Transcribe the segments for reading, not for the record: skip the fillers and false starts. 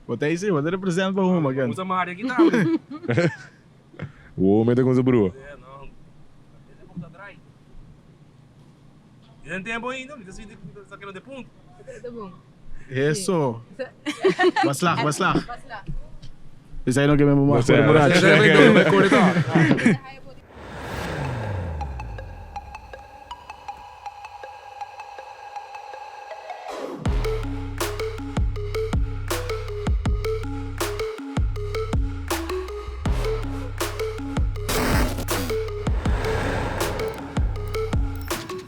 Bo ta ey, bo ta represent pa huma ken. Usa Maria aki tambe. Wo mete con su brua. Den tempo ainda, mi ta sinti mi ta sakendo de punto. Ta bon. Eso. Baslag, baslag. Esei no ke mi mama kore borracho.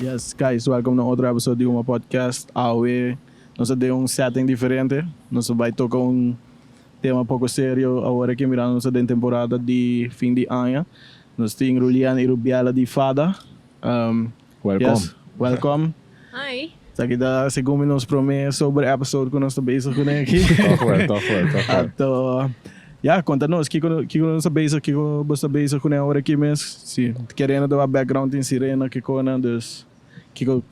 Yes guys, welcome na otro episode di Huma Podcast. Awe nos ta den un setting diferente. Nos ta bai toca un tema poco serio awor aki mirando nos ta den temporada di fin di aña. Nos tin Rulian y Rubiela di Fada. Welcome. Yes, welcome. Hi. Esaki ta segun mi nos prome sober episode ku nos ta bezig kuné aki. Toch wel, toch wel, toch wel. Anto, ya, konta nos kiko kiko nos ta bezig, kiko bo ta bezig kuné awor aki mes. Si, Kerena ta wak background tin sirena kikonan, dus kiko,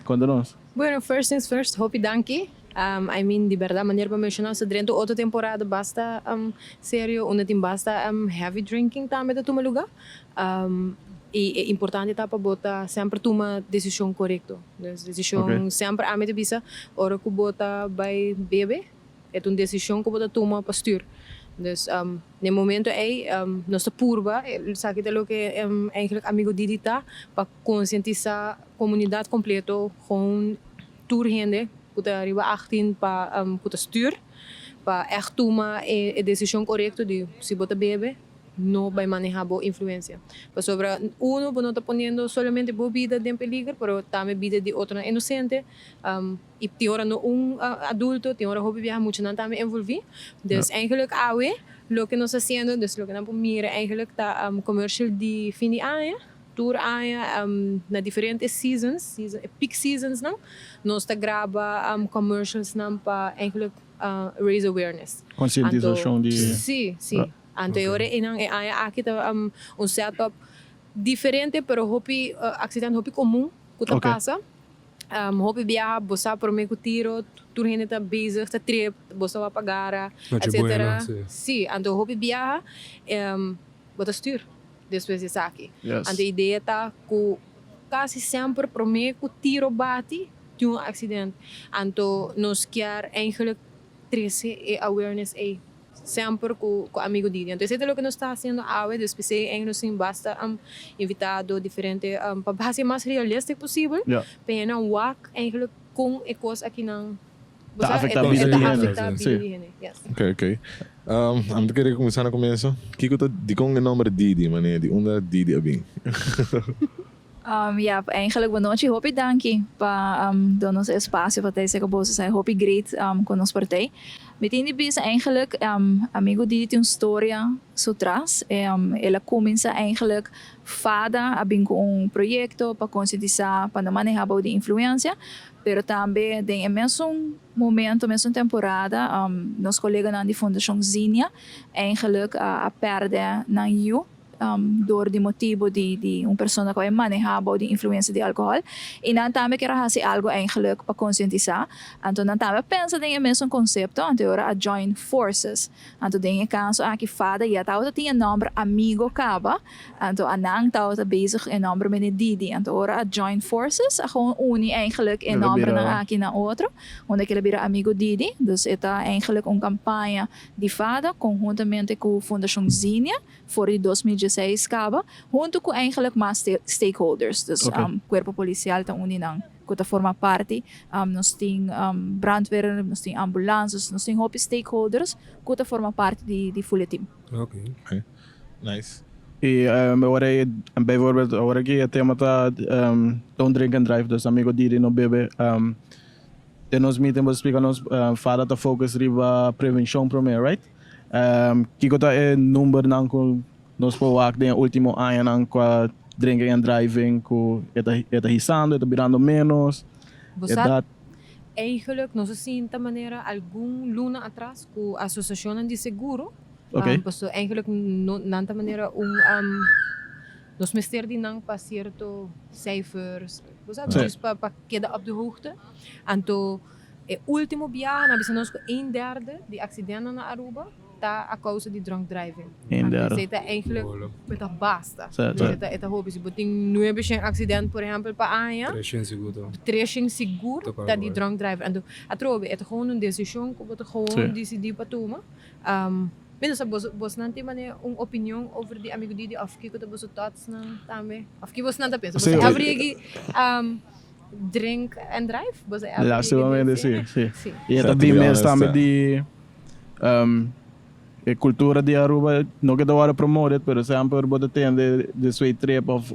konta nos. Bueno, first things first, hopi danki. I mean, di berdad, manera bo menciona, nos ta drenta otro temporada basta serio, unda tin basta heavy drinking tambe ta tuma luga. Y e importante ta pa bo ta semper tuma decision corecto. Dus decision semper ami ta bisa, ora cu bo ta bay bebe, e ta un decision cu bo ta tuma pa stuur. Dus na e momento ey nos ta purba, esaki ta loke eigenlijk Amigo Didi ta, pa concientisa comunidad completo, gewoon tur hende cu ta riba 18 pa cu ta stuur, pa echt tuma e decision corecto di si bo ta bebe, no bai maneha bo influencia. Pasobra uno bo no ta poniendo solamente bo bida den peliger pero tambe bida di otronan inocente y tin ora no un adulto, tin ora hopi biaha muchanan tambe envolvi. Dus eigenlijk awe loke nos ta haciendo, dus loke nan por mira eigenlijk ta commercial di fin di aña, tur aña na diferente seasons, peak seasons nan, nos ta graba commercials nan pa eigenlijk raise awareness. Concientisacion di. Si, si. Anto e ora einan e aña aki ta un set up diferente pero hopi accident hopi comun cu ta pasa. Hopi biaha bo sa prome cu tiro tur hende ta bezig ta trip bo sa wak pa gara etcetera. Si anto hopi biaha bo ta stuur despues di esaki. Anto e idea ta cu casi semper prome cu tiro bati tin un accident. Anto nos kier eigenlijk trece e awareness ey. Semper cu cu amigo Didi. Anto esey ta loke nos ta haciendo awe, dus p'esey ey nos tin basta invitado diferente pa haci mas realistic posibel, pa hende nan wak eigenlijk con e cos akinan Ta afecta bida di hende. Ta afecta bida di hende, yes. Ok, ok. Ami ta kere cuminsa na comienso. Kico ta, dicon e nomber Didi, mane di unda Didi a bin? Ja, eigenlijk bonochi. Hopi danki pa duna nos e espacio pa ta esaki boso sa hopi great cu nos por tey. Mi tin di bisa eigenlijk amigo Didi tin un storia su tras. El a cuminsa eigenlijk fada a bin cu un proyecto pa concientisa pa no maneha bou di influencia, pero tambe den e mesun momento, mesun temporada nos coleganan di Fundacion Zinia eigenlijk a perde nan yiu. Dor di motibu di di un persona ku a manehá bou di influensia di alkohòl i nan tambe kier a hasi algu eigenlik pa konsientisá. Anto nan tambe a pensa den e mesun konsepto, anto e ora a join forces. Anto den e kaso aki Fada ya tabata tin e nòmber Amigo kaba, anto anan tabata bezig ku e nòmber Mene Didi. Anto ora a join forces a gewoon uni eigenlik e nòmbernan aki na otro, unda kila bira Amigo Didi. Dus e ta eigenlik un kampaña di Fada konhuntamente ku Fundashon Zinia. For di 2016 kaba, huntu ku eigenlijk mas stakeholders. Dus kuerpo polisial ta un di nan ku ta forma parti. Nos tin brandweer, nos tin ambulances, nos tin hopi stakeholders ku ta forma parti di di ful e team. Ok, nice. I ora e bijvoorbeeld ora ki e tema ta don't drink and drive, dus amigo diri no bebe. Den nos meeting bo splika nos fada ta focus riba prevencion prome, right? Kiko ta e numbernan ku nos por wak den e ultimo añanan kua drinking and driving ku e ta e ta hisando, e ta birando menos? Bo sa, eigenlijk nos a sinta manera algun luna atras ku asosiashonnan di seguro, pasobra eigenlijk no nan ta manera un nos mester di nan pa sierto cijfers, bo sa, dus pa keda op de hoogte. Anto. E ultimo biaha nan a bisa nos ku een derde di aksidentenan na Aruba ta a kousa di drunk driving. Een derde. Esei ta eigenlijk e ta basta. Sa, Dus sa. e ta hopi. Si bo tin nuebeshen aksident por ehèmpel pa aña, Treshen sigur ta. treshen sigur Ta ta di drunk driver. Anto atrobe e ta gewoon un desishon ku bo ta gewoon disidí pa tuma. Mi no sa boso bosnan tin manera un opinion over di amigo Didi of kiko ta boso thoughtsnan tambe? Of ki bosnan ta pensa? Boso ever yegi drink and drive? Boso ever yegi Lastimamente di si, si. Si. Y e ta To bin be mes honest, tambe di e cultura di Aruba no ke ta worde promoted pero semper bo ta tende di sweet trip of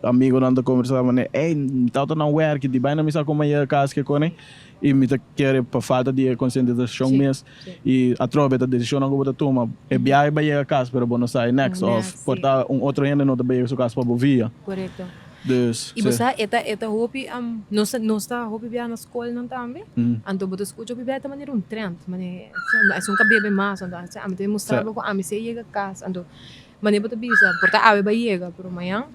amigonan ta conversa manera ey mi tawata na werk di baina mi sa como a yega cas ke kone y mi ta kere pa falta di e concientisacion mes y atrobe ta decisionnan cu bo ta tuma e biahe bay yega cas pero bo no sa e next of por ta un otro hende no ta bay yega su cas pa bo via. Correcto. Dus, Y bo sa e ta e ta hopi nos ta nos ta hopi biaha na scolnan tambe anto bo ta scucha hopi biaha ta manera un trend manera esun ka bebe mas anto ami ta demostra bo cu ami si a yega cas anto manera bo ta bisa por ta awe bay yega pero mañan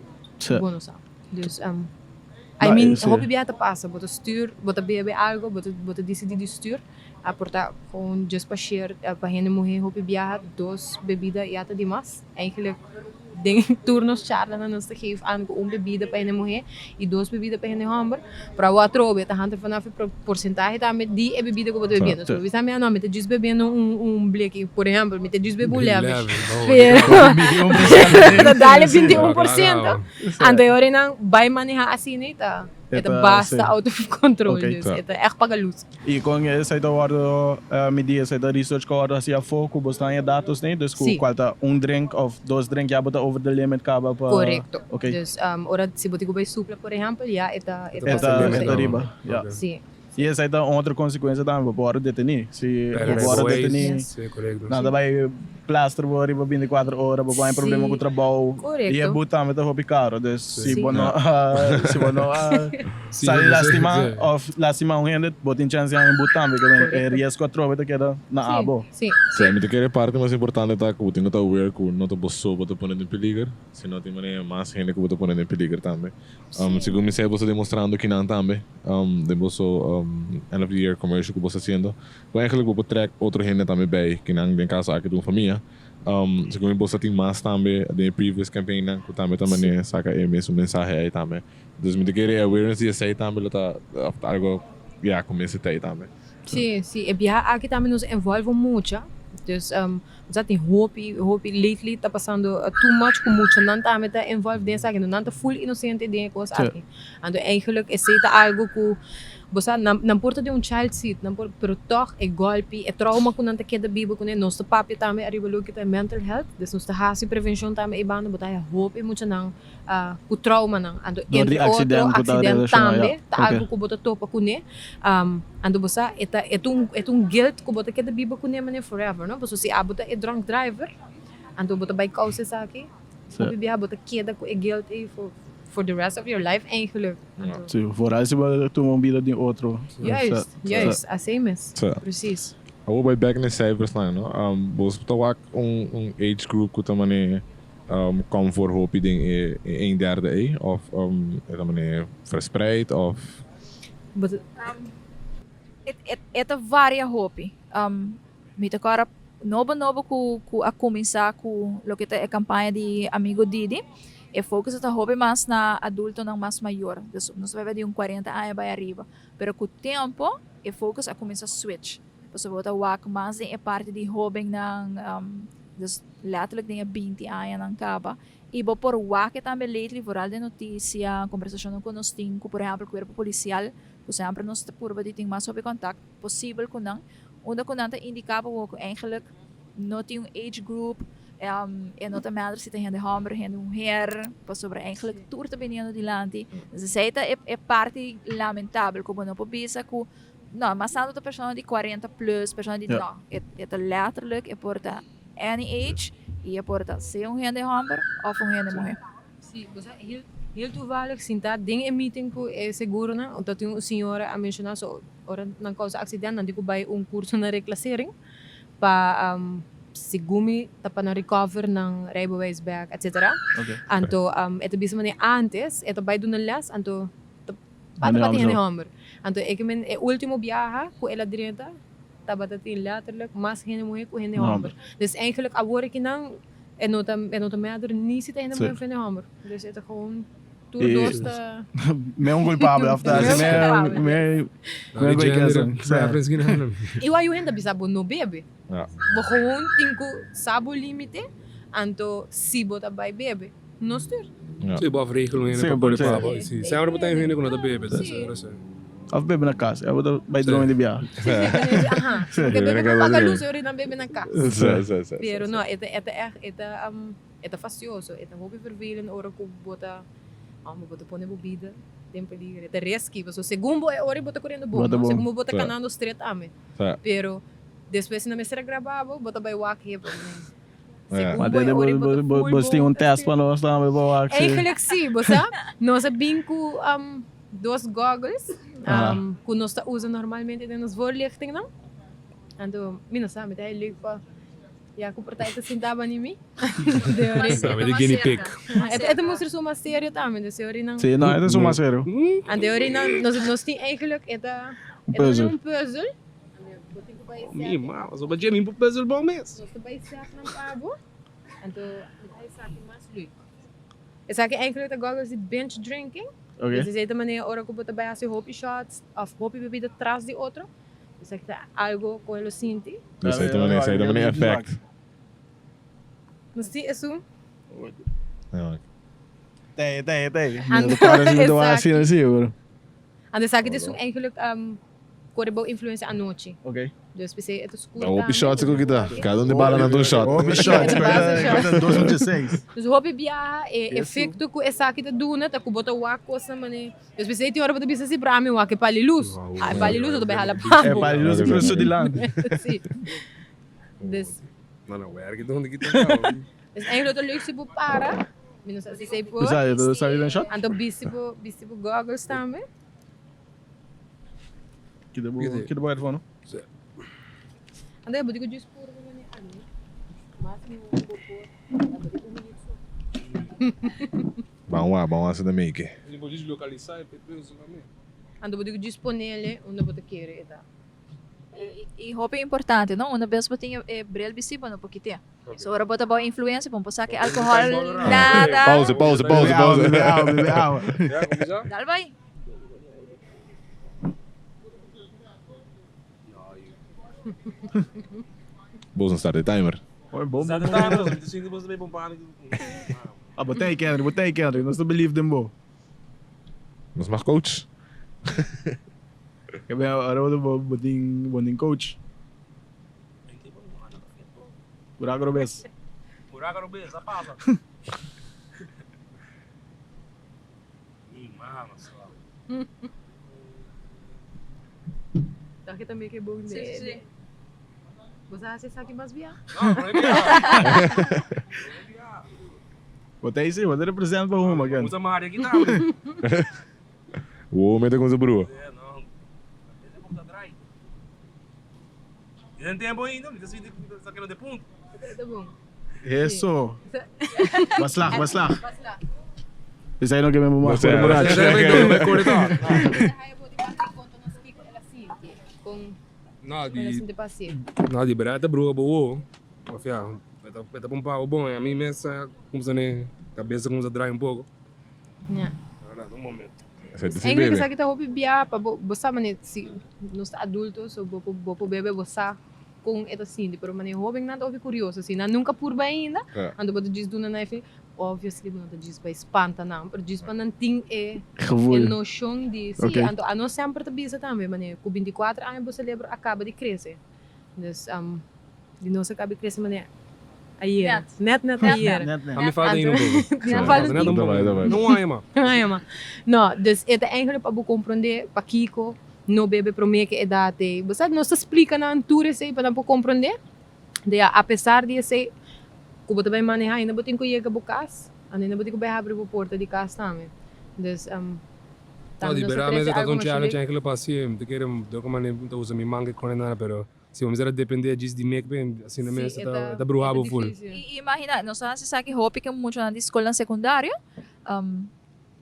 bo no sa. Dus I mean hopi biaha ta pasa bo ta stuur bo ta bebe algo bo ta bo ta dicidi di stuur a por ta gewoon just pa share pa hende muhe hopi biaha dos bebida ya ta dimas eigenlijk den tur nos charlanan nos ta geef aan ku un bebida pa hende muhe y dos bebida pa hende homber pero awo atrobe ta hanta vanaf e porcentahe tambe di e bebida ku bo ta bebiendo so bo bisa mi a no mi ta just bebiendo un bleki por ehempel mi ta just bebe un levish pero ta dale 21%. Anto e ora nan bai maneha asina e ta e ta basta out of control dus e ta echt paga luz. Y con esey ta wordo midi esey ta research cu a wordo haci afo cu bo sta haña datos nei dus cu cual ta un drink of dos drink ya bo ta over the limit caba pa. Corecto dus ora si bo tin cu bai supla por ehempel ya e ta e ta riba ya. Si. Y esey ta un otro consecuencia tambe bo por wordo deteni si bo por wordo deteni nan ta bai plaster bo riba binticuatro ora bo por haña problema cu trabou y e but tambe ta hopi caro dus si bo no si bo no a sali lastima of lastima un hende bo tin chance di haña un but tambe e riesgo atrobe ta keda na abo. Si, mi ta kere e parti mas importante ta cu bo tin cu ta aware cu no ta bo so bo ta pone den peliger sino tin manera mas hende cu bo ta pone den peliger tambe. Segun mi sa boso demostrando kinan tambe den boso end of the year commercial ku boso hasiendo. Ku eigenlijk bo por trek otro hende tambe bij kinan den kaso aki ta un famia. Segun mi boso a tin mas tambe den e previous campaignnan ku tambe ta manera saka e mesun mensahe ei tambe. Dus mi ta kere e awareness di esei tambe lo ta algo ya ku mester ta ei tambe. Si, si. E biaha aki tambe nos envolve mucha. Dus Nos a tin hopi, hopi lately ta pasando too much ku muchanan tambe ta involved den esaki. Nan ta full inocente den e kos aki. Anto eigenlijk esei ta algo ku bo sa nan nan por ta den un child seat, nan por, pero tòg e gòlpi, e trauma ku nan ta keda biba kuné, nos ta papia tambe ariba loke ta mental health, dus nos ta hasi prevenshon tambe ei banda, bo ta haña hopi muchanan ku traumanan. Anto Door di entre otro accident ku ta accident relaciona, tambe ja. ta Oké. algo ku bo ta topa kuné. Anto bo sa e ta e ta un e ta un guilt ku bo ta keda biba kuné manera forever no pasobra si abo ta e drunk driver anto bo ta bai kousa esaki hopi biaha bo ta keda ku e guilt ei for for the rest of your life eigenlijk anto. Si, vooral si bo a tuma un bida di otro. Juist, juist, asei mes, precies. Awor bai bek na e cijfersnan no, bo ta wak un un age group ku ta manera Kom voor hopi den e een derde ei of e ta manera verspreid of? E ta varia hopi. Mi ta kòrda nobo nobo ku ku a kuminsá ku loke ta e kampaña di Amigo Didi, e focus a ta hopi mas na adultonan mas mayor, dus nos ta papia di un kuarenta aña bai ariba. Pero ku tempo e focus a kuminsá switch, pasobra bo ta wak mas den e parti di hóbennan, Dus letterlijk den e binti añanan kaba. I bo por wak e tambe lately, vooral den notisia, kombersashonnan ku nos tin ku por ehèmpel kuerpo polisial, ku semper nos ta purba di tin mas hopi kontakt posibel ku nan, unda ku nan ta indiká pa bo ku eigenlijk no tin un age group, e no ta matter si ta hende hòmber, hende muher, pasobra eigenlijk tur ta biniendo dilanti. Dus esei ta e parti lamentabel ku bo no por bisa ku No, mas tanto ta persona di 40 plus, persona di no. E, e ta letterlijk, e por ta any age y e por ta sea un hende homber of un hende muher. Sí, bo sa heel, heel toevallig sinta den e meeting cu e seguronan, ta tin un señora a menciona so ora nan causa accident nan tin cu bay un curso na reclassering pa segun mi ta pa nan recover nan rijbewijs bek etcetera. Anto e ta bisa manera antes e ta bay duna les anto ta. Bata bati hende homber. Anto e ke men e ultimo biaha ku el a drenta tabata tin letterlijk mas hende muhe ku hende homber. Dus eigenlijk awor aki nan e no ta e no ta matter ni si ta hende muhe of hende homber. Dus e ta gewoon tur dos ta. Me un culpable of ta Me un culpable. Me me Gender preference ki nan. Igual yu hende ta bisa bo no bebe. Bo gewoon tin ku sa bo limite anto si bo ta bai bebe. No stuur. Sí, bo afregel un hende pa pone pa bo. Sí, semper bo ta un hende ku no ta bebe. Of bebe na kas. Bo ta bai dromi di biaha. Sí, sí, aha. Porque bebe pa paga lus, ora nan bebe na kas. Pero no, e ta, e ta ègt, e ta, e ta fastioso. E ta hopi vervelend ora ku bo ta, amo, bo ta pone bo bida den peligro. E ta risky, pasobra segun bo e ora bo ta koriendo bon, no? Segun bo bo ta kanando stret tambe. Pero despues si nan mester a graba bo, bo ta bai wak hepa. Maar bo tin un test pa nos tambe pa wak si. Eigenlijk si, bo sa. Nos a bin ku dos goggles ku nos ta usa normalmente den nos voorlichtingnan. Anto mi no sa, mi ta heel leuk pa ya ku por ta e ta sinta bani mi. Sabe di guinea pig. E ta mustra su mas serio tambe, dus e orinan. Si, no, e ta su mas serio. Anto e orinan nos tin eigenlijk e ta un puzzel. Mi mama, so ba dje mi por puzzel bon mes. Nos ta bai sèt nan pa bo, anto mi ta esaki mas leuk. Esaki eigenlijk ta goggles di binge drinking. Dus esei ta manera ora ku bo ta bai hasi hopi shots òf hopi bebida tras di otro. Esaki ta algo ku e lo sinti. Esei ta manera, esei ta manera effect. Nos tin esun. Tei, tei, tei. Mi ta para si mi ta wak asina si, bro. Anto esaki ta esun eigenlijk Kore bo influencia anochi. Ok. Dus p'esei e ta skur tambe. Hopi shots ku kita. Kada un di bala nan ta un shot. Hopi shots. Kota 2.6. Dus hopi biaha e efecto ku esaki ta duna ta ku bo ta wak kosnan manera. Dus p'esei tin ora bo ta bisa si pero ami wak e pali lus. Ah e pali lus bo ta bai hala pa bo. E pali lus ta krusa dilanti. Si. Dus. No no werk donde kita. Dus eigenlijk lo ta leuk si bo para. Mi no sa si esei por. Bo sa esaki ta un shot? Anto bisti bo bisti bo goggles tambe. Kita bo kita bo headphone no? Sí. André, bo dico djis puro pa mane ali. Mas mi bo por. Bo di un minuut so. Ban wa, ban wa si ta meke. Bo por djis localisa e peso tambe. Anto bo dico djis ponele unda bo ta kere e ta. Y hopi importante no, una bes bo tin e bril bisti bo no por kite. So ora bo ta bao influencia bo no por saca e alcohol nada. Pauze, pauze, pauze, pauze. Bebe awa, bebe awa, bebe awa. Dal bai. Bos no start e timer. Hoi, bom. Start e timer, mi ta sinti bos ta bay pompa mi. Ah, bo tei Kendrick, bo tei Kendrick, nos ta believe den bo. Nos mag coach. Ke ben ora bo bo bo tin bo tin coach. Buraco robes. Buraco robes, a pasa. Mi mama so. Toch ke tambe ke bon Sí, sí, sí. Bo sa hasi esaki mas bia? No, no e bia. No e bia. Bo ta isi, bo ta represent pa huma ken. Usa Maria aki tambe. Wo mete con su brua. Sí, no. Ese como ta drai. Den tempo ainda, mi ta sinti mi ta keda de punto. Ta bon. Eso. Baslag, baslag. Esei no ke mi mama kore borracho. No, di no di berdad ta bruha bo wowo. Of ya, e ta e ta pumpa bo bon. Ami mes a kumsa ne kabesa kumsa drai un poko. Ja. Ahora, un momento. Eigenlijk esaki ta hopi bia pa bo bo sa manera si nos ta adulto so bo por bo por bebe bo sa kon e ta sinti pero manera hobennan ta hopi kurioso si nan nunka purba ainda anto bo ta djis duna nan efe obviously bo no ta djis bai spanta nan pero djis pa nan tin e e noshon di si anto anos semper ta bisa tambe manera ku 24 aña bo selebro a kaba di krese dus di nos a kaba di krese manera ayer net net ayer A mi falta ainda un poco. Mi falta net un poco. No un aña mas. Un aña mas. No, dus e ta eigenlijk pa bo komprondé pakiko no bebe promé ke edat ei. Bo sa, nos ta splika nan tur esei pa nan por komprondé. De a pesar di esei, ku bo ta bai manehá ainda bo tin ku yega bo kas, ainda bo tin ku bai habri bo porta di kas tambe. Dus, No, tambe di nos ta berdad trese mester ta algu un masha challenge leuk. eigenlijk pa haci. Mi ta kere de otra manera mi ta usa mi man ke kore nada, pero si bo mester a depende djis di mek pe, asina Sí, mes e ta ta, ta bruha e ta bo full. difícil. I imagina, nos a haci esaki hopi ke muchanan di skolnan sekundario.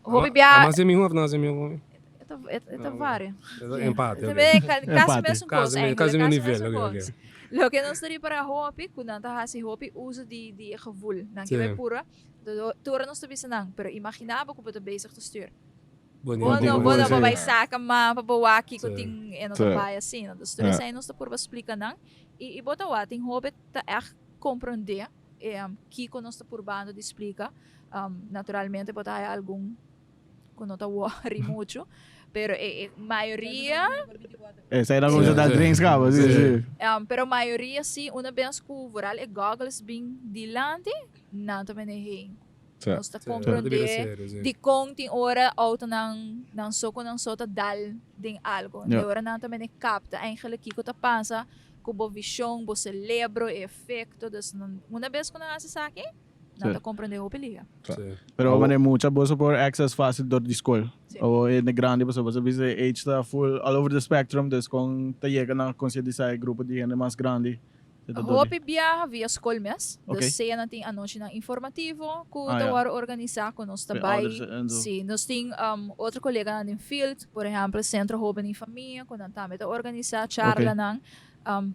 Hopi Ama bia haci mi hof, no haci mi hof. E ta varia. Empate, ok. Kasi mesun kos eigenlijk. Kasi mesun nivel, ok, ok. Loke nos ta ripara hopi, ku nan ta hasi hopi uso di e gevoel. Nan ke bai pura, tur ora nos ta bisa nan, pero imagina bo ku bo ta bezig ta stuur. Bo no, bo no por bai saka man pa bo wak kiko tin e no ta bai asina. Dus tur esei nos ta purba splika nan. I bo ta wak, tin hopi ta ègt komprondé kiko nos ta purbando di splika. Naturalmente bo ta haya algun ku no ta wòri muchu, pero e mayoria. Esei ta kuminsá da drinks kaba, si, si. Pero mayoria si, una bes ku vooral e goggles bin dilanti, nan ta bini heen. Nos ta komprondé dikon tin ora outonan nan so ku nan so ta dal den algu. E ora nan ta bini kapta eigenlijk kiko ta pasa ku bo vishon, bo selebro, e efekto. Dus una bes ku nan hasi esaki, nan ta komprondé hopi liga. Pero wanneer mucha boso por access fácil dor di skol. O hende grandi pasobra boso bisa e age ta full all over the spectrum dus kon ta yega na konsientisá e grupo di hende mas grandi. Hopi biaha via skol mes. Dus sea nan tin anochinan informativo ku ta wòrdu organisá ku nos ta bai. Sí, nos tin otro koleganan den field, por ehèmpel Centro Hoben y Famia ku nan tambe ta organisá charlanan,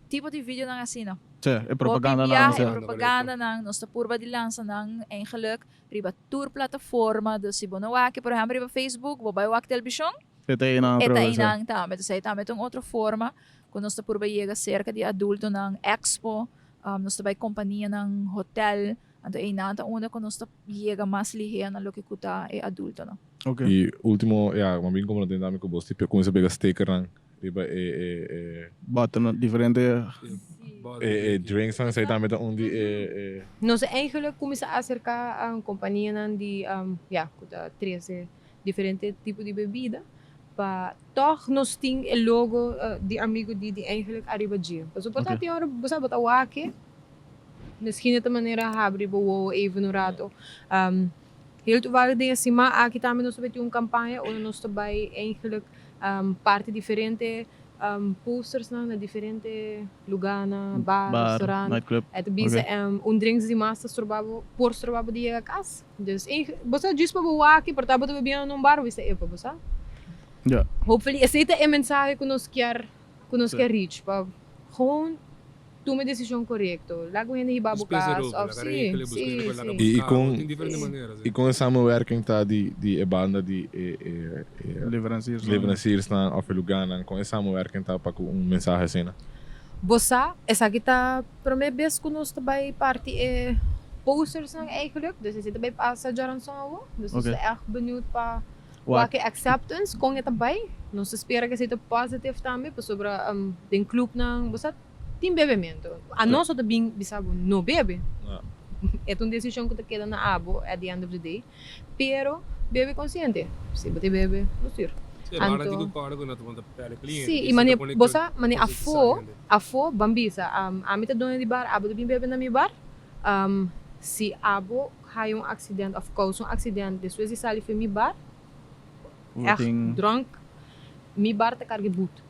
tipo di videonan asina. Sí, e propagandanan. Hopi biaha e propagandanan, nos ta purba di lansa nan eigenlijk riba tur plataforma. Dus si bo no wak por ehèmpel riba Facebook, bo bai wak televishon. E ta einan E ta einan tambe. Dus ei tambe ta un otro forma ku nos ta purba yega serka di adultonan, expo, nos ta bai kompanianan, hotel, anto einan ta unda ku nos ta yega mas lihé na loke ku ta e adultonan. I ultimo, ya, mi a bin komprondé tambe ku bos tin kuminsá pega stekernan riba e e e. Button diferente. E e drinksnan, esei tambe ta un di e e. Nos eigenlijk kuminsá aserká kompanianan di, ya, ku ta trese diferente tipo di bebida pa tog nos tin e logo di Amigo Didi eigenlijk ariba dje. Pasobra por ta tin ora bo sa bo ta wak e, misschien e ta manera habri bo wowo even un rato. Heel toevallig den e siman aki tambe nos ta bai tin un campaña unda nos ta bai eigenlijk parti diferente Postersnan na diferente lugánan, bar, Bar, restaurant. nightclub. E ta bisa Ok. un drinks di mas ta stroba bo, por stroba bo di yega kas. Dus bo sa djis pa bo wak por ta bo ta bebiendo na un bar, bo bisa epa, bo sa. Ja. Hopefully esei ta e mensahe ku nos kier, ku nos Sí. kier reach, pa gewoon tuma e desishon korekto. Laga un hende hiba bo kas òf sí, sí, sí. I kon i kon e samenwerking ta di di e banda di e e leveranciersnan òf e lugánan kon e samenwerking ta pa ku un mensahe asina? Bo sa, esaki ta promé bes ku nos ta bai parti e postersnan eigenlijk, dus esei ta bai pasa djaranson awo, dus nos ta ègt beniut pa wak e acceptance kon e ta bai. Nos ta spera ku esei ta positive tambe pasobra den clubnan bo sa Tin bebementu. Anos lo ta bin bisa bo no bebe. E ta un desishon ku ta keda na abo at the end of the day. Pero bebe konsiente. Si bo ta bebe, no stuur. Anto, si, i mane bo sa, mane afó, afó ban bisa, ami ta doño di bar, abo ta bin bebe na mi bar. Si abo haya un aksident òf kousa un aksident despues di sali for mi bar, Echt dronk, mi bar ta karga e but.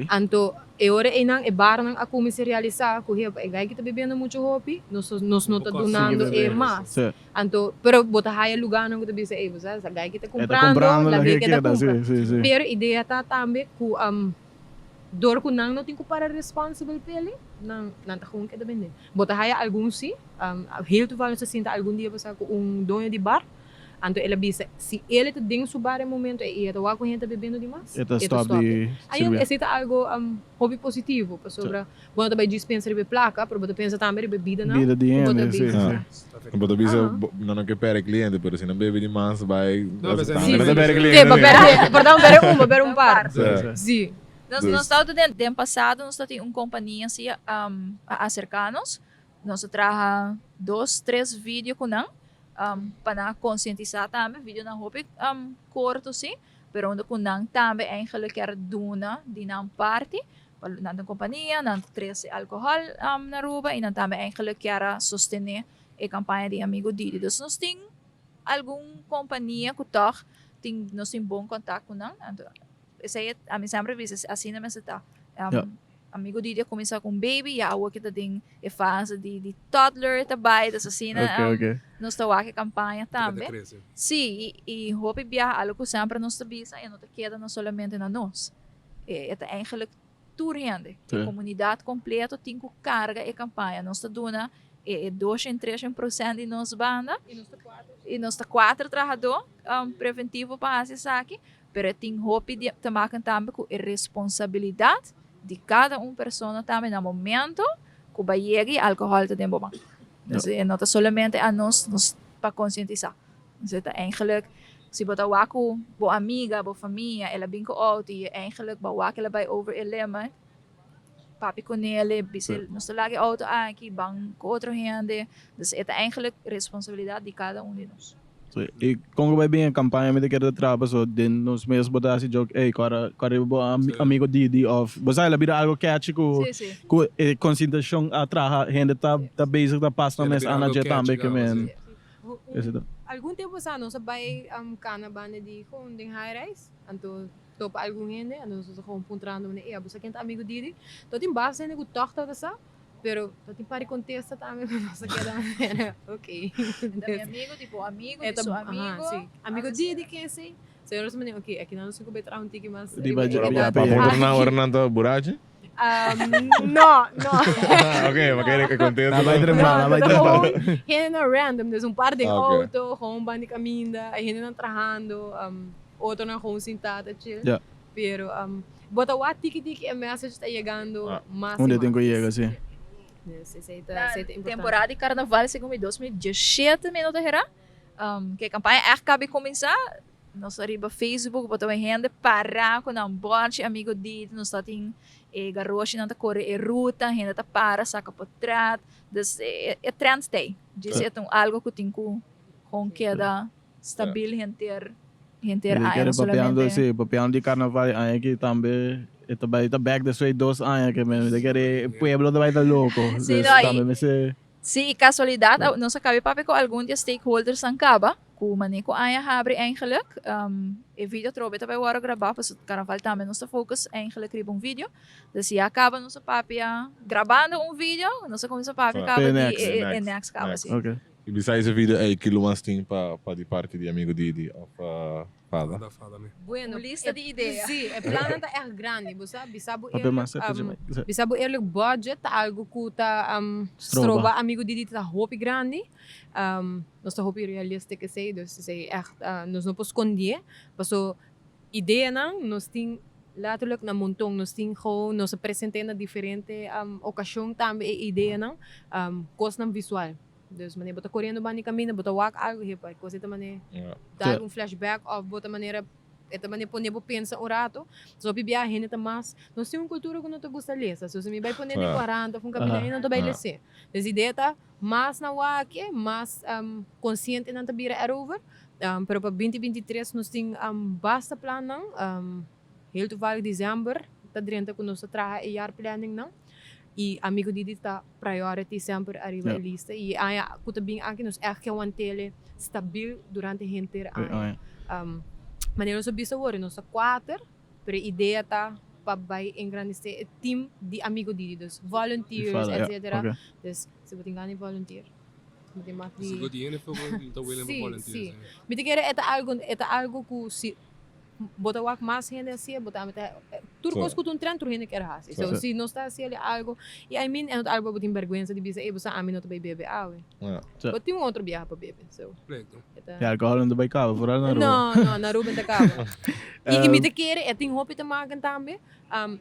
Anto e ora einan e barnan a kuminsá realisá ku hepa e gai ki ta bebiendo muchu hopi, nos nos no ta dunando e mas. Anto, pero bo ta haya lugánan ku ta bisa ey bo sa esa gai ki ta kumprando, laga e keda kumpra. Pero idea ta tambe ku dor ku nan no tin ku para responsible p'e, nan nan ta gewoon keda bende. Bo ta haya algun si, heel toevallig nos ta sinta algun dia pasá ku un doño di bar. Anto el a bisa, si el ta den su bar e momento ei i e ta wak ku hende ta bebiendo dimas, E ta e ta stop stop. di Ai, sirbié. esei ta algo hopi positivo, pasobra bo no ta bai djis pensa riba e plaka, pero bo ta pensa tambe riba e bidanan Bida di ku bo ta hende, sí, bisa. sí. Bo ta bisa, nan no ke perde cliente, pero si nan bebe dimas bai, No, tambe sí, nan ta perde Sí, cliente. bo perde, por ta un perde un, bo perde un par. Sí. Sí. Nos nos tabata den den pasado nos tabatin un kompania si a aserká nos. Nos a traha dos, tres video ku nan. Pa nan a konsientisá tambe, videonan hopi korto si, pero unda ku nan tambe eigenlijk kier duna di nan parti, pa nan ta un kompania, nan ta trese alkohòl na Aruba i nan tambe eigenlijk kier a sostené e kampaña di Amigo Didi. Dus nos tin algun kompania ku tòg tin nos tin bon kontak ku nan, anto esei ami semper bisa asina mester ta. Amigo Didi a cuminsa cu un baby, ya awor ke ta den e fase di di toddler ta bay, dus asina nos ta wak e campaña tambe. Si, y hopi biaha algo cu semper nos ta bisa e no ta keda no solamente na nos, e ta eigenlijk tur hende, e comunidad completo tin cu carga e campaña. Nos ta duna e dos en tres en procent di nos banda y nos ta cuater trahador preventivo pa haci esaki. Pero e tin hopi di te maken tambe ku e responsabilidat di kada un persona tambe na momento ku bai yega i alkohòl ta den bo man. Dus e no ta solamente a nos, nos pa konsientisá. Dus e ta eigenlijk si bo ta wak ku bo amiga, bo famia, el a bin ku outo i eigenlijk bo a wak el a bai over e limit, papia ku nele, bisa el nos ta laga e outo aki, ban ku otro hende. Dus e ta eigenlijk responsabilidat di kada un di nos. So, i kon ku bai bin e kampaña mi ta kere ta traha paso den nos mes bo ta hasi joke, ey kòrda kòrda riba bo amigo Didi òf bo sa el a bira algo catchy ku ku e konsientashon a traha hende ta ta bezig ta pas nan mes ana dje tambe ke men ese ta. Algun tempu pasá nos a bai kana banda di gewoon den high rise anto topa algun hende anto nos ta gewoon puntrando manera ey abo sa ken ta amigo Didi? Tot tin basta hende ku tòg tabata sa. Pero ta tin par di contesta tambe cu nos a keda manera ok. Ta mi amigo di bo amigo di su amigo. Si. Amigo di di ken si. So nos a manera ok aki nan nos tin cu bay traha un tiki mas riba e edad. Pa puntra nan ora nan ta burachi? No, no. Ok, pa kere e contesta. Nan bay tremba, nan bay tremba. Hende nan random, dus un par den auto, gewoon un banda di caminda, hendenan trahando, otronan gewoon sinta ta chill. Pero bo ta wak tiki tiki e message ta yegando mas y Unda tin mas. ku yega, si. Dus esei ta esei ta importante. Temporada di carnaval segun mi 2017 mi no ta hera ke campaña echt kabi cuminsa nos ta riba Facebook bo ta wak hende para cu nan borchi amigo di nos ta tin e garoshinan ta core e ruta hende ta para saca potret dus e trend ta ey djis e ta un algo cu tin cu gewoon keda Stabil henter henter Mi aña kere no papiando solamente. si papiando di carnaval e aña aki tambe e ta bai ta back despues di dos aña ke mi ta kere e pueblo ta bai ta loko Si dus no tambe y mester. si y casualidad nos a cabe papia cu algun di e stakeholdersnan caba cu mane cu aña habri eigenlijk e video atrobe ta bai worde graba pasobra carnaval tambe nos ta focus eigenlijk riba un video dus ya caba nos a papia grabando un video nos a cuminsa papia caba di e next caba si. I besides e video ei, ki lo mas tin pa pa di parti di amigo Didi of Fada? Fada, fada mi. Bueno, Un lista di idea. Si, e plannan ta echt grandi. Bo sa, bisa bo Papia eerlijk, mas cerca dje mic. bisa bo eerlijk budget ta algo cu ta Stroba. stroba amigo Didi ta hopi grandi. Nos ta hopi realistic esey, dus esey echt nos no por scondié. Paso ideanan nos tin letterlijk na monton. Nos tin gewoon, nos a presente na diferente ocasion tambe e ideanan, cosnan visual. Dus manera bo ta koriendo banda di kaminda, bo ta wak algu hepa, e kos ei ta manera dal un flashback òf bo ta manera e ta manera pone bo pensa un rato. So hopi biaha hende ta mas, nos tin un kultura ku no ta gusta lesa, so si mi bai pone den korant òf un kaminda hende no ta bai les'é. Dus idea ta mas nan wak e, mas konsiente nan ta bira erover. Pero pa binti 23 nos tin basta plannan, heel toevallig december ta drenta ku nos ta traha e jaarplanningnan. Y amigo Didi ta priority semper ariba e lista. Y e aña cu ta bin aki nos echt ke wantele stabil durante henter aña. Manera nos a bisa awor, nos ta cuater, pero e idea ta pa bay engrandece e team di amigo Didi. Dus volunteers, etcetera. Dus si bo tin gana di volunteer, bo tin mag di. Si bo tin hende for ta willing pa volunteer. Si, si. Mi ta kere e ta algo, e ta algo cu si. Bo ta wak mas hende hacié, bo ta mete tur cos cu ta un trend tur hende kier haci. So si nos ta haci algo, y I mean e no ta algo pa bo tin berguensa di bisa, ey bo sa ami no ta bay bebe awe. Bo tin un otro biaha pa bebe. So e ta. E alcohol no ta bay caba, vooral na Aruba. No, no, na Aruba e ta caba. Y mi ta kere e tin hopi te maken tambe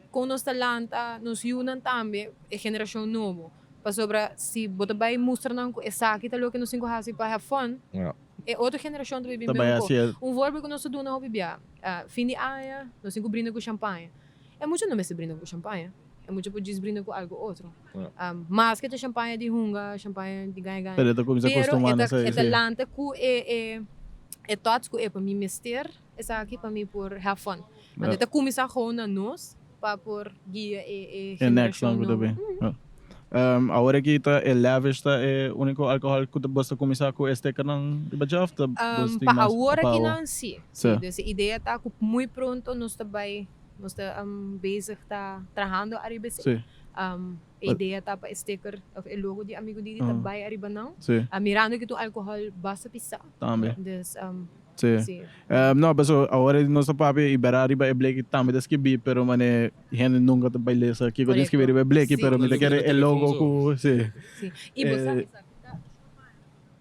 con nos ta lanta nos yunan tambe, e generacion nobo. Pasobra si bo ta bay mustra nan cu esaki ta loke nos tin cu haci pa have fun, E otro generashon ta bibi Ta bai meun hasi el. Un voorbeeld ku nos ta duna hopi bia, fin di aña nos tin ku brinda ku shampaña. E mucha no mester brinda ku shampaña, e mucha por djis brinda ku algu otro. Maske ta shampaña di hunga, shampaña di gaña gaña. Pero e ta kuminsá Pero kostumá e na ta esei, e ta si. lanta ku e e e thoughts ku e pa mi mester esaki pa mi por have fun. Anto e ta kuminsá gewoon na nos pa por guia e e E next generashon nan ku ta nobo. bin. Awor aki ta e lavish ta e uniko alkohòl ku ta bos ta kuminsá ku e stickernan riba dje òf ta bos tin Pa mas awor pa aki awor? nan si. Sí. Dus e idea ta ku muy pronto nos ta bai. Nos ta um, bezig ta trahando ariba esey. Um, e idea ta pa e sticker of e logo di Amigo Didi ta bay ariba nan. Mirando cu tur alcohol basta pisa. Tambe. Dus, si. No, paso awor nos ta papia y bera riba e bleki tambe ta skibi, pero mane hende nunca ta bay lesa kico tin skibi riba e bleki, pero mi ta kere e logo cu, si. Si. Y bo sa esaki ta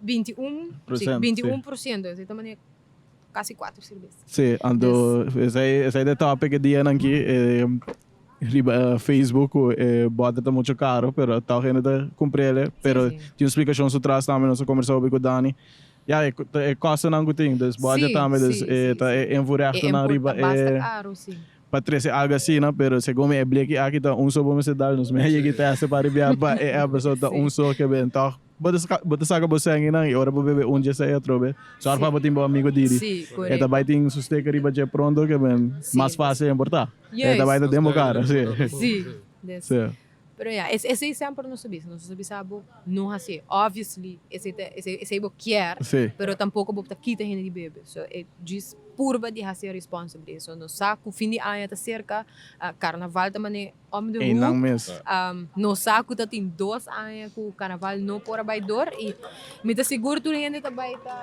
21, si, 21%, esey ta mane casi cuatro cerveza. Si, anto esey esey ta e topic e dianan aki riba Facebook cu e boter ta mucho caro, pero tog hende ta cumprele, pero tin un splicacion su tras tambe, nos a combersa hopi cu Dani. Ya, e e costonan cu tin, dus boter tambe, dus e ta e invoerrechtennan riba e pa trece algo asina, pero segun mi e bleki aki ta un so bo mester dal, nos mi a yega teste pa ribiá pa e episode ta un so ke ben tog. Bo ta bo ta saka bo sènginan i ora bo bebe un dje sei atrobe, sòrg pa bo tin bo amigo Didi. E ta bai tin su sticker riba dje pronto ke ben mas fácil importá. E ta bai ta den bo kara, si. Si. Pero ya, esei semper nos ta bisa. Nos ta bisa bo no hasié. Obviously, esei ta esei bo kier, pero tampoko bo ta kita hende di bebe. So e djis purba di hasié responsibly. So nos sa ku fin di aña ta serka, karnaval ta manera Om de Einan hoek. mes. Nos sa ku ta tin dos aña ku karnaval no por a bai dor i mi ta sigur tur hende ta bai ta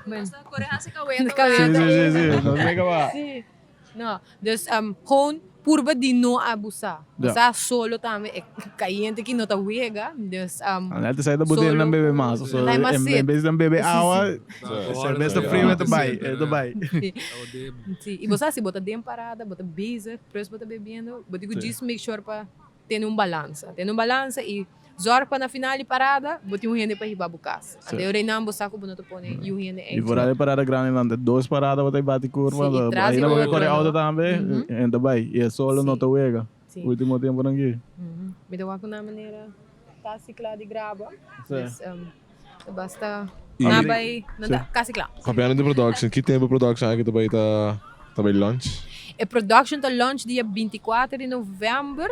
Bueno. Kore hasi kaweta. Si, si, si, si. Nos mega ba. Si. No, dus gewoon purba di no abusá. Ja. Sa solo tambe e kayente ki no ta wega, dus Al ta sa ta bote nan bebe mas. So, Nan mas en sit. bes di nan bebe Si, si. awa, serbes ta frio e ta bai, e ta bai. Si, i bo sa si bo ta den parada, bo ta bezig, plus bo ta bebiendo, bo tin ku djis make sure pa tene un balansa. Tene un balansa i zorg pa na final di parada bo tin un hende pa hiba bo kas. Ante ora einan bo sa ku bo no ta pone yu hende I extra. foral e parada grandinan, ta dos parada bo ta bati kurva, Si, i tras di aina bo ke otro, kore no? auto tambe, en ta bai. I e solo no ta wega. Ultimo temponan aki. Mi ta wak ku nan manera kasi kla di graba. Dus ta basta na bai, nan ta kasi kla. Papiando di production, ki tempo e production aki ta bai ta bai launch? E production ta launch dia 24 di november,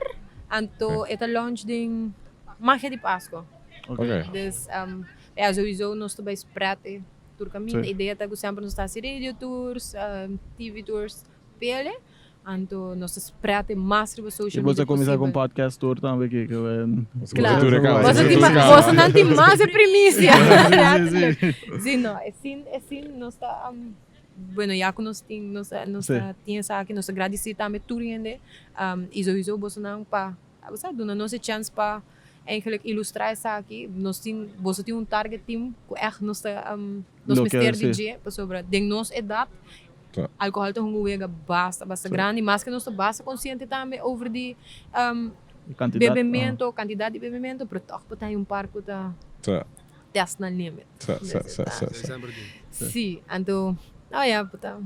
anto e ta launch den Magia di Pasco. Dus ya sowieso nos ta bai spread e tur caminda. Idea ta cu semper nos ta haci radio tours, TV tours, pele. Anto nos ta spread e mas riba social I bo media ta kuminsá ku un posibel. podcast tour tambe ki ke wen. Claro. Tour acá. Boso tin ma- boso nan tin mas e primicia. Sí, sí, sí. Sí, no, e sin, e sin nos ta, um, bueno, ya ku nos tin, nos ta, nos Sí. ta tin esaki, nos ta gradisí tambe tur hende, um, i sowieso boso nan pa, bo sa, duna nos e chance pa eigenlijk ilustrá esaki. Nos tin, boso tin un target team ku ègt nos ta, um, nos Lo ke, mester di sí. dje, pasobra den nos edat Ta. Alcohol ta hunga un wega basta, basta grandi. Maske nos ta basta consciente tambe over di um, Cantidad, bebemento, cantidad di bebemento, pero toch bo ta hay un par cu ta Sa, test nan limit. sa, sa, sa, sa, sa. Semper tin. Sí, anto, nou ja, bo ta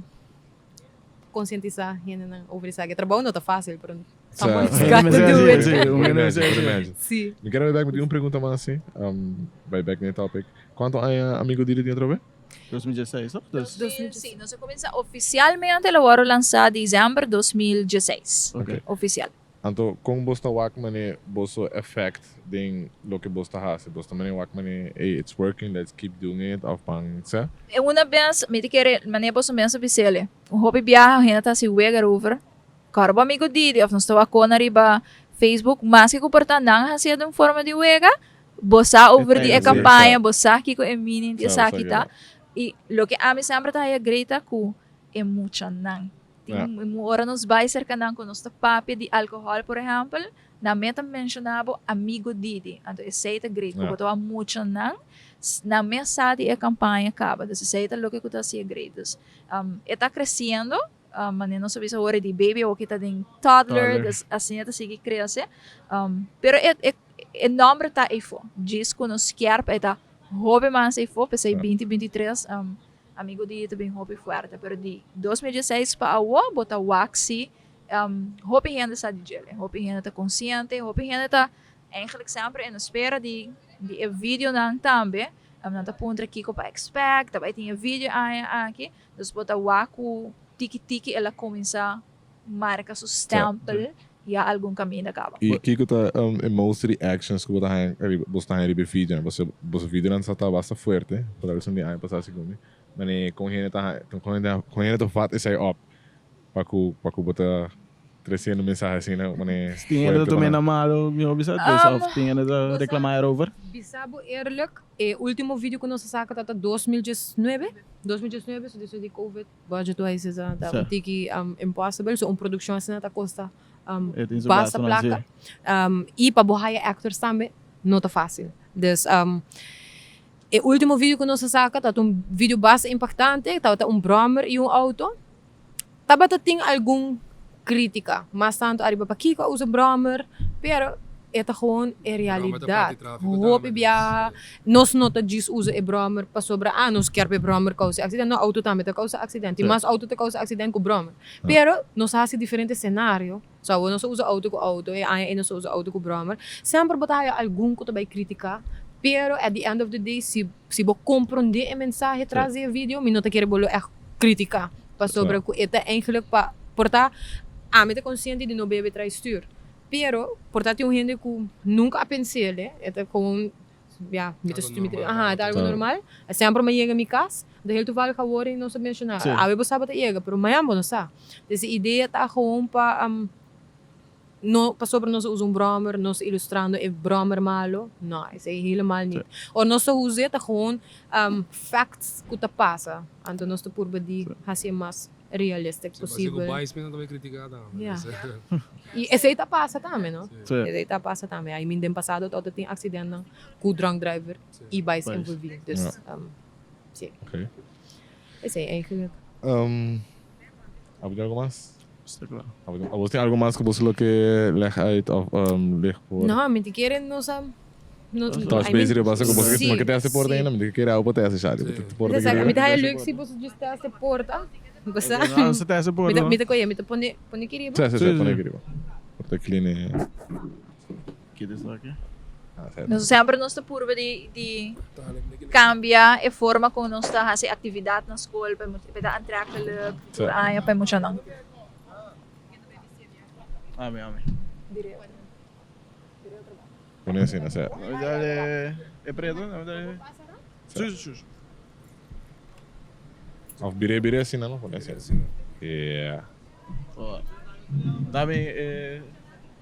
concientisa hendenan over esaki. E trabou no ta facil, pero someone's Sa. got to do it. Sí, un hende mester Por haci. imagine. Sí. Mi quiero bay back, mi tin un pregunta mas así. Bay back na e topic. Cuanto aña Amigo Didi tin otra vez? 2016, toch? Dus, Sí, nos a kuminsá ofisialmente lo wòrdu lansá desèmber 2016. Ok. Ofisial. Anto kon bos ta wak manera boso effect den loke bos ta hasi? Bos ta manera wak manera ey it's working let's keep doing it of pan sa? E una bes mi ta kere manera boso mes a bis'el, un hopi biaha hende ta hasi wega erover, kòrda bo amigo Didi of nos ta wak kona riba Facebook, maske ku por ta nan a hasié den forma di wega, Bo sa over di e campaña, bo sa kico e meaning di esaki ta. Y loke ami semper ta haya great ta cu e muchanan. Tin ora nos bay cerca nan cu nos ta papia di alcohol por ehempel, nan mes ta menciona bo amigo Didi. Anto esey ta great, cu bo ta wak muchanan, nan mes sa di e campaña caba. Dus esey ta loke cu ta haci'e great. Dus e ta creciendo, Manera nos a bisa ora di baby awo ki ta den toddler, dus asina ta sigui crece. Pero e e e nomber ta eyfo. Djis cu nos kier pa e ta hopi mas eyfo, p'esey 2023 amigo di ta bin hopi fuerte. Pero di 2016 pa awo bo ta wak si hopi hende sa di djele, hopi hende ta consciente, hopi hende ta eigenlijk semper en espera di di e videonan tambe. Nan ta puntra kico pa expect, ta bay tin e video aña aki. Dus bo ta wak ku tiki tiki el a kuminsá marka su stèmpel ya algun kaminda kaba. I kiko ta e most reactions ku bo ta haña riba bo ta haña riba e videonan? Pasobra boso videonan sa ta basta fuerte, por algo di aña pasá segun mi. Manera kon hende ta haña kon hende kon hende ta vat esei op? Pa ku pa ku bo ta tresiendo mensahe asina mane Tin hende ta fuerte pa tum'e nan. na malo mi hopi sa dus of tin hende ta reclama erover. Bisa bo eerlijk, e ultimo video ku nos a saka tabata 2019, 2019, so despues di covid budget wise is ta un tiki impossible, so un produccion asina ta kosta E tin su basta gastonan, plaka si. i pa bo haya actors tambe no ta facil, dus e ultimo video ku nos a saka tabata un video basta impactante, tabata un brommer i un auto. Tabata tin algun critica, mas tanto ariba pakico a usa brommer, pero e ta gewoon e realidad. Hopi biaha nos no ta djis usa e brommer pasobra ah nos kier pa e brommer causa e accident, no auto tambe ta causa accident y mas auto ta causa accident cu brommer. Pero nos a haci diferente scenario, so awor nos a usa auto cu auto, e aña ey nos a usa auto cu brommer, semper bo ta haya algun cu ta bay critica, pero at the end of the day si si bo comprende e mensahe tras di e video mi no ta kere bo lo echt critica. Pasobra ku e ta eigenlijk pa por ta ami ta konsiente di no bebe trai stuur. Pero por ta tin un hende ku nunka a pens'el, e ta gewoon ya mi ta mi ta aha e ta algo normal. Semper mi a yega mi kas, de heel toevallig awor i nos a menshoná awe bo sa bo ta yega pero mañan bo no sa. Entonces e idea ta gewoon pa No pasobra nos a usa un brommer, nos ta ilustrando e brommer malo, no, esei helemaal niet. Ora nos ta us'e ta gewoon facts ku ta pasa, anto nos ta purba di hasi'e mas realistic posibel. Si ku bais mi nan ta bai critica tambe. Ya. I esei ta pasa tambe, no? Esei ta pasa tambe. I mean den pasado ta tin accidentnan ku drunk driver i bais envolvi. Dus, si. Esei eigenlijk. Abo tin algo mas? Está kla. Abo tin algo mas ku boso lo ke leg uit of leg por? No, mi ta kere nos a Touch base riba basa ku boso ke te hasi porta ainda, mi ta kere abo pa te hasi shari. Mi ta haya leuk si boso just te hasi porta. Basa. Boso te hasi porta. Mi ta koye, mi ta pone pone ki riba. Si, si, pone ki riba. Porta clean e. Kita esaki. Nos semper nos ta purba di di cambia e forma con nos ta haci actividad na school pa e ta aantrekkelijk tur aña pa e muchanan. Ami ami. Pone asina sa. Dale e preto dale. Si si si. Of bire bire asina no pone asina. Yeah. Dame e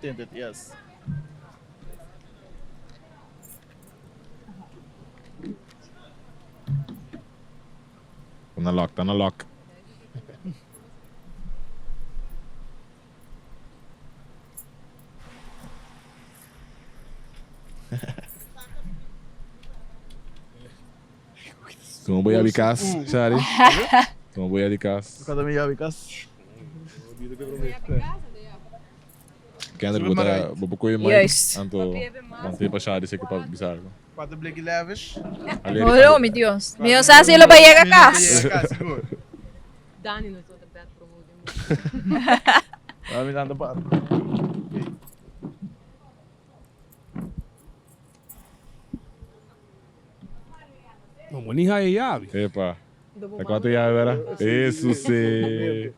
tinted yes. Ta na lock, ta na lock. Tuma bo yabi kas, Shari. Tuma bo yabi kas. Kada mi yabi kas. Kendrick bo ta bo por kohe mic Juist. anto mant'e pa Shari si ke pa bisa algo. Cuatro bleki lavish. Holo mi Dios. Mi no sa si lo bai yega kas. Dani no ta bad promoting. Mi tanta para. No bo ni haya yabi. Epa. Ta cuatro yabi vera? Eso si.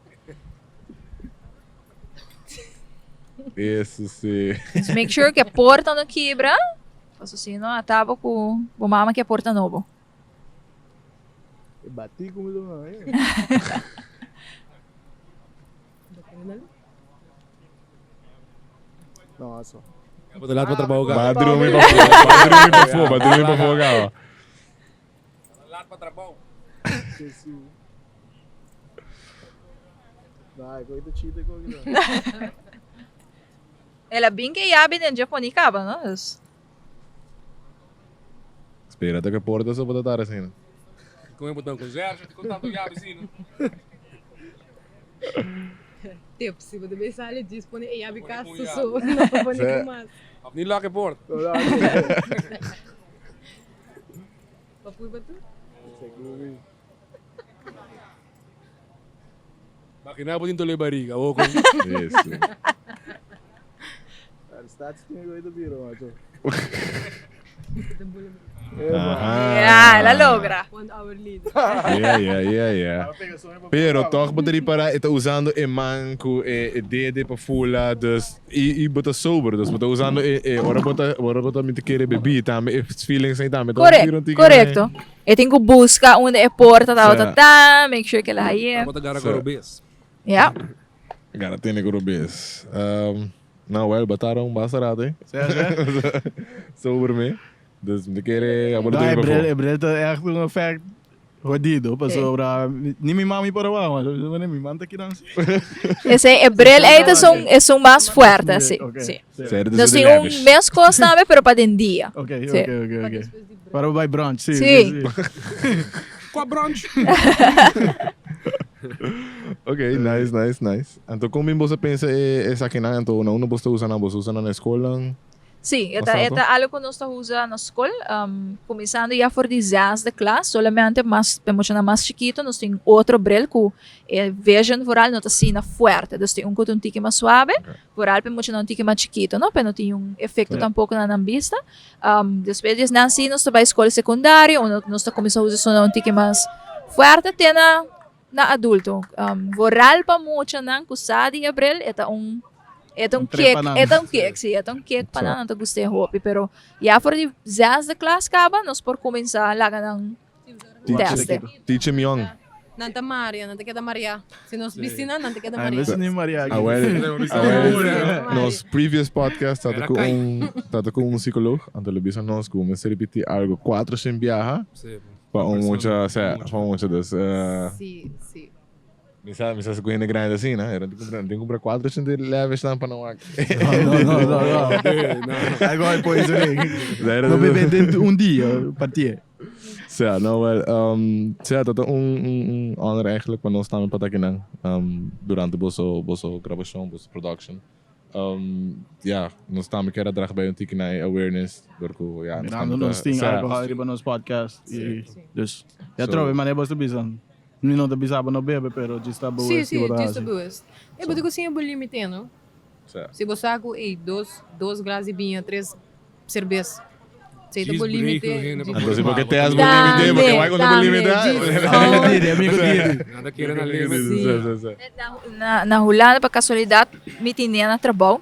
Eso si. Just make sure que a porta no kibra. Paso si no a tabo cu bo mama ke porta nobo. E bati cu mi lo eh. No, aso. Bo ta laat pa trabou ka. Ba drumi pa fo, ba drumi pa fo, ba drumi pa fo ka. Laat pa trabou. Jesu. Nah, e ta chita ko kita. El a bin ke yabi den dje poni kaba, no? Dus. Spera ta ke porta so bo ta tar asina. Kon e botan konserge, kon tanto yabi asina. Tips, si bo ta bay sali djis pone e yabi kas su so, no pa pone ku mas. Of ni lock e porta. Pa pui pa tu? Makina bo tin tole bariga, awor kon. Eso. Staats tin e ta bira macho. Aha. Ja, el a logra. One hour later. Yeah, yeah, yeah, yeah. Pero toch bo ta ripara e ta usando e man ku e e dede pa fula, dus i i bo ta sober, dus bo ta usando e e ora bo ta ora bo ta mi ta kere bebí tambe e feelings ei tambe ta Correct, bira un tiki correcto. E tin ku buska unda e porta tabata Sa. ta, make sure ke el a haye. Bo ta gara Sa. koro bes. Ja. Gara tene ku robes. No, wel, batara un basta rato, eh. Sea, sea. Sober me. Dus mi ta kere abo No, ta e bril, pafó. e bril ta echt un effect jodido, pasobra ni mi mami por a wak, mas mi mami ta kinan si. Esei, e bril ei ta esun, esun mas fuerte, si, Ok, si. si. Serio, Nos tin un mes kos tambe, pero pa den dia. Ok, Si. ok, ok, ok. Para bo bai brunch, si, Si. si, si. Kua brunch? Ok, nice, nice, nice. Anto kon bin boso pensa e esakinan? Anto na unda boso ta usa nan? Boso usa nan na skolnan? Sí, e ta, e Pasado? ta algo ku nos ta usa na skol, kuminsando ya for di zesde klas, solamente mas pa e muchanan mas chikito nos tin otro bril ku e vision vooral no ta asina fuerte, dus tin un ku ta un tiki mas suave, vooral pa e muchanan un tiki mas chikito, no, pa no tin un efecto tampoco na nan bista. Despues di esnan si nos ta bai skol sekundario unda nos ta kuminsá usa esnan un tiki mas fuerte te na na adulto. Vooral pa muchanan ku sa di abril e ta un e ta un trip kick pa nan. e ta un kick si e ta un kick pa nan nan ta gust'é hopi pero ya for di zesde klas kaba nos por kuminsá laga nan teste. Teach him young. Nan ta maria, nan ta keda maria. Si nos bisti nan, nan ta keda Ay, maria. bes ni maria aki. Awel, awel, nos previous podcast tata Era ku kai. un, tata ku un psicoloog, anto lo bisa nos ku mester repeti algo cuatro sin biaha Sí, pa un persona, mucha, o sea, mucha. pa un mucha dus, Sí, sí. Mi sa, mi sa si ku hende grandi asina, pero tin kumpra, tin kumpra 400 lavish nan pa nan wak. No, no, no, no, no. Alcohol poisoning. No bebe den un dia, partié. Sea, no, wel, sea, ta ta un, un, un honor eigenlijk pa nos tambe pa ta akinan, durante boso, boso grabashon, boso production. Ya, nos tambe kier a draga bij un tiki na e awareness, dor ku, ya, nos Mirando tambe ta, nos tin sea, alcohol riba nos podcast y dus, ya So- trobe manera bos ta bisa. Mi no ta bisa bo no bebe, pero djis ta Sí, bewust sí, ki bo ta djis ta hasi. bewust. E bo tin ku siña bo limite, no? Sea. Si bo sa ku, ey, dos, dos glas di biña, tres serbes. Si ta Djis bo limite. break, hende, djis- pa Entonces, porque te has bo Tambe, limite, porque wak no bo tambe, limite. djis- Amigo Didi, amigo Didi. Nada kere na limit. Sí, sí, sí. Na, na Hulanda, pa casualidad, mi tin nena trabou.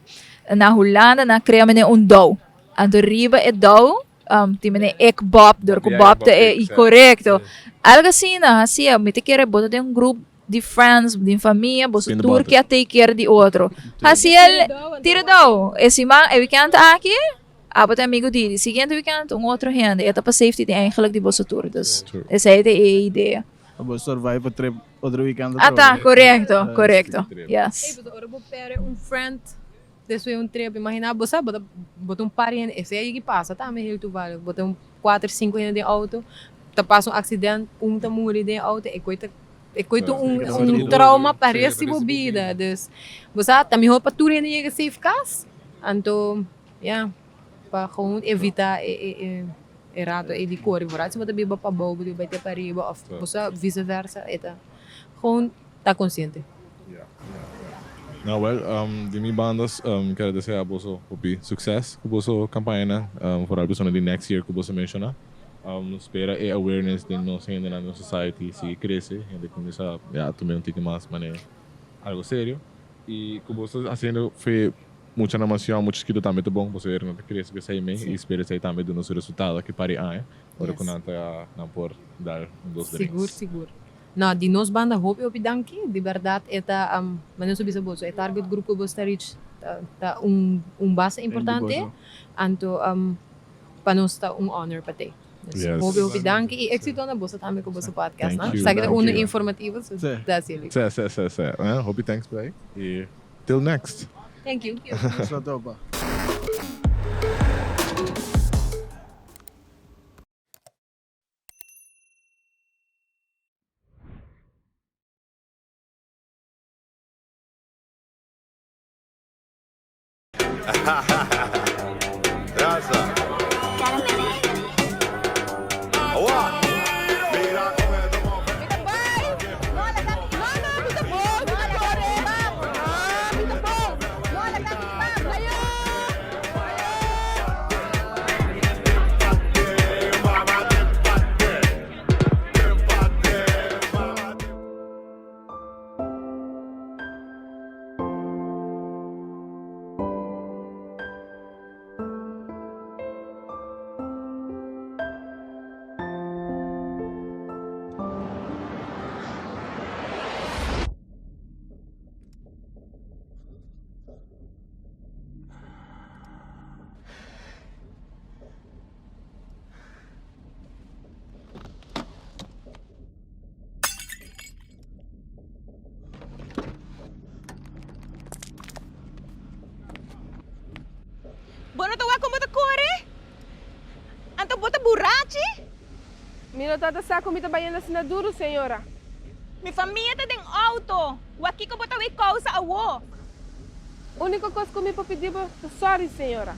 Na Hulanda, nan crea mene un dou. Anto riba e dou, tin mene ik Bob, dor cu Ja, Bob Bob ta e, ik, y sí. correcto. Algo asina, hacia, mi ta kere bo ta den un groep di friends, di famia, boso Spin the tur bottle. ke a take care di otro. Haci el, tira dou. E siman, e weekend aki, abo ta amigo di, di siguiente weekend un otro hende. E ta pa safety di eigenlijk di boso tur. Dus True. esei ta e idea. Abo survive pa trip otro weekend Ah ta, atrobe. correcto, correcto. trip. Yes. Ey, pasobra ora bo perde un friend despues di un trip, imagina bo sa, bo ta bo ta un par hende, esei ayigi pasa tambe heel toevallig, bo ta un kuater, sinku hende den auto, ta pasa un accident, un ta muri den auto, e koe ta e koe ta un un trauma pa rest di bo bida. Dus bo sa ta mihor pa tur hende yega safe kas, anto ya, pa gewoon evita e e e e rato ei di kore. Vooral si bo ta biba pabou, bo ta bai te pariba of bo sa vice versa, e ta gewoon ta konsiente. Nou wel, di mi bandas mi kier a desea boso hopi succes cu boso campañanan, vooral persona di next year cu boso menciona. Nos spera e awareness den nos hendenan, den nos society sigui crece, hende cuminsa ya tuma un tiki mas manera algo serio. Y cu boso ta haciendo fe muchanan mas yong, mucha chikito tambe ta bon, boso heren nan ta crece cu esey mee y spera esey tambe duna su resultado aki pari aña, ora cu nan ta nan por dar un dos drinks. Sigur, sigur. No, di nos banda hopi hopi danki, di berdad e ta, manera nos a bisa boso, e target group cu boso ta reach ta ta un un base importante, anto pa nos ta un honor pa te. Dus Yes. hopi hopi danki y exito na boso tambe cu boso podcast, Thank no? you, Esaki ta thank uno you. informativo, so Sí. that's jullie. Se, se, se, se. Hopi thanks pa y till next. Thank you. Nos ta topa. Mi no tabata sa ku mi ta bayendo asina duru, señora. Mi famia ta den auto. Wak kiko bo ta wei kousa awo. Úniko kos ku mi por pidi bo ta sòri, señora.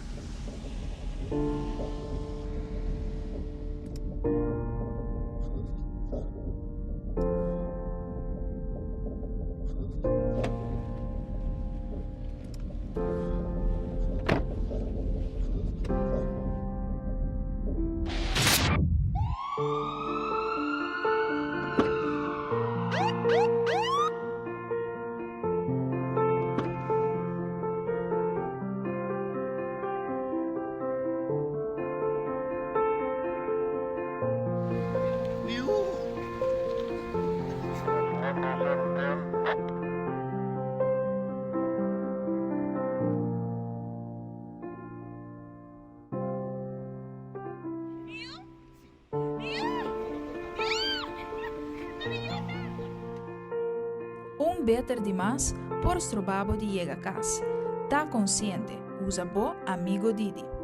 Un beter di mas por stroba bo di yega cas. Ta consciente, usa bo amigo Didi.